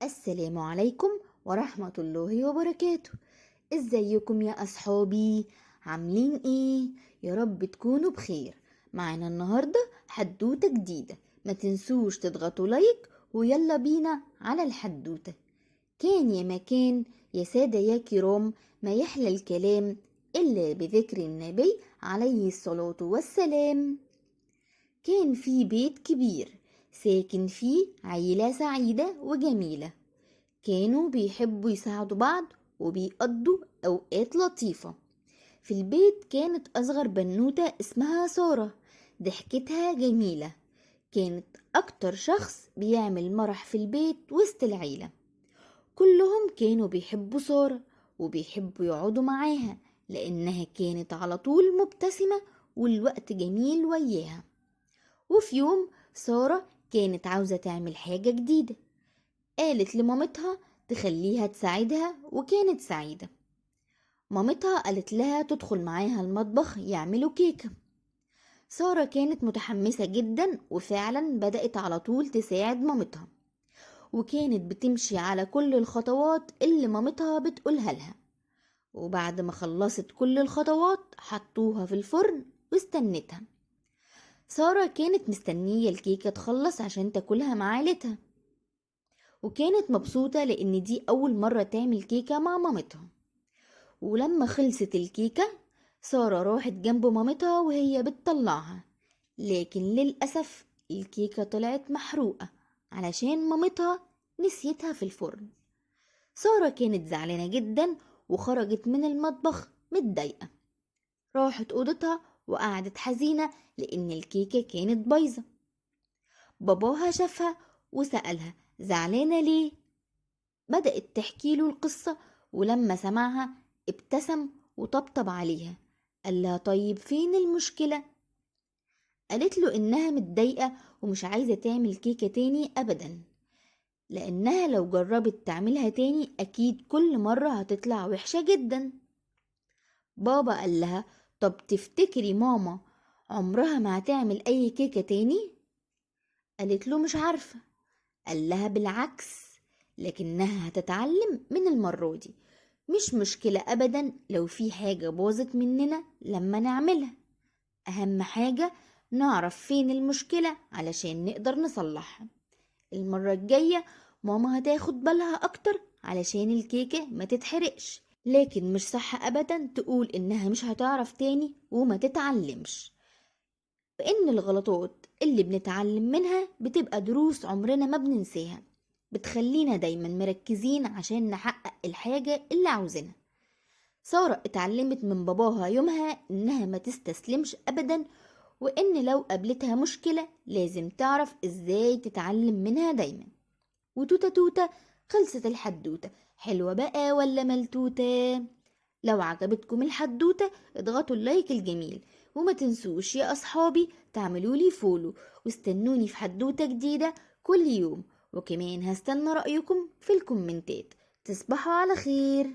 السلام عليكم ورحمة الله وبركاته. ازيكم يا اصحابي؟ عاملين ايه؟ يا رب تكونوا بخير. معانا النهاردة حدوتة جديدة، ما تنسوش تضغطوا like ويلا بينا على الحدوتة. كان يا مكان يا سادة يا كرام، ما يحلى الكلام إلا بذكر النبي عليه الصلاة والسلام. كان في بيت كبير ساكن فيه عيلة سعيدة وجميلة، كانوا بيحبوا يساعدوا بعض وبيقضوا أوقات لطيفة. في البيت كانت أصغر بنوتة اسمها سارة، ضحكتها جميلة، كانت أكتر شخص بيعمل مرح في البيت وسط العيلة. كلهم كانوا بيحبوا سارة وبيحبوا يقعدوا معاها لأنها كانت على طول مبتسمة والوقت جميل وياها. وفي يوم سارة كانت عاوزة تعمل حاجة جديدة، قالت لمامتها تخليها تساعدها، وكانت سعيدة. مامتها قالت لها تدخل معاها المطبخ يعملوا كيكة. سارة كانت متحمسة جدا وفعلا بدأت على طول تساعد مامتها، وكانت بتمشي على كل الخطوات اللي مامتها بتقولها لها. وبعد ما خلصت كل الخطوات حطوها في الفرن واستنتها. سارة كانت مستنية الكيكة تخلص عشان تاكلها مع عيلتها، وكانت مبسوطة لأن دي أول مرة تعمل كيكة مع مامتها. ولما خلصت الكيكة سارة راحت جنب مامتها وهي بتطلعها، لكن للأسف الكيكة طلعت محروقة علشان مامتها نسيتها في الفرن. سارة كانت زعلانة جدا وخرجت من المطبخ متضايقة، راحت أوضتها وقعدت حزينة لأن الكيكة كانت بايظة. باباها شافها وسألها زعلانة ليه؟ بدأت تحكي له القصة، ولما سمعها ابتسم وطبطب عليها، قال لها طيب فين المشكلة؟ قالت له إنها متضايقة ومش عايزة تعمل كيكة تاني أبدا، لأنها لو جربت تعملها تاني أكيد كل مرة هتطلع وحشة جدا. بابا قال لها طب تفتكري ماما عمرها ما هتعمل أي كيكة تاني؟ قالت له مش عارفة. قال لها بالعكس، لكنها هتتعلم من المرة دي، مش مشكلة أبدا لو في حاجة باظت مننا لما نعملها، أهم حاجة نعرف فين المشكلة علشان نقدر نصلحها. المرة الجاية ماما هتاخد بالها أكتر علشان الكيكة ما تتحرقش، لكن مش صح أبدا تقول إنها مش هتعرف تاني وما تتعلمش. فإن الغلطات اللي بنتعلم منها بتبقى دروس عمرنا ما بننساها، بتخلينا دايما مركزين عشان نحقق الحاجة اللي عاوزينها. سارة اتعلمت من باباها يومها إنها ما تستسلمش أبدا، وإن لو قابلتها مشكلة لازم تعرف إزاي تتعلم منها دايما. وتوتة توتة خلصت الحدوتة. حلوة بقى ولا ملتوتة؟ لو عجبتكم الحدوتة اضغطوا ال like الجميل، وما تنسوش يا أصحابي تعملولي follow، واستنوني في حدوتة جديدة كل يوم، وكمان هستنى رأيكم في الكومنتات. تصبحوا على خير.